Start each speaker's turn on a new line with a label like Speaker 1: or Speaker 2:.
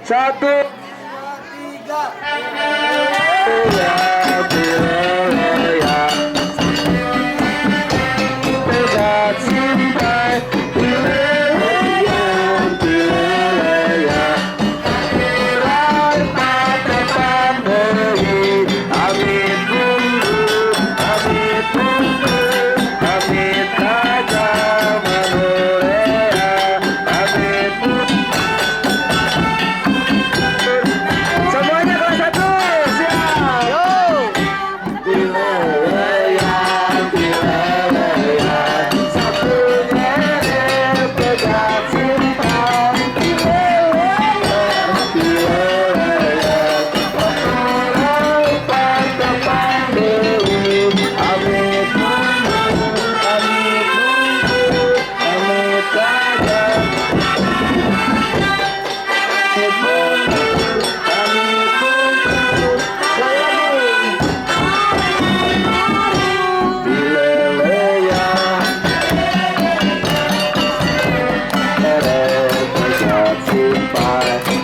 Speaker 1: 1,
Speaker 2: 2, 3.
Speaker 1: Pegat simpai, pileleyan, pileleyan. Amit mundur, amit mundur, amit kaca manorea, amit mundur. Semuanya kelas 1, siap.
Speaker 2: Yo.
Speaker 1: Pileleyan, pileleyan, satunya pegat simpan. Pileleyan, pileleyan, amit mundur, amit mundur, amit kaca. Amit mundur, amit mundur, sekali lagi. Pileleyan, pegat simpan.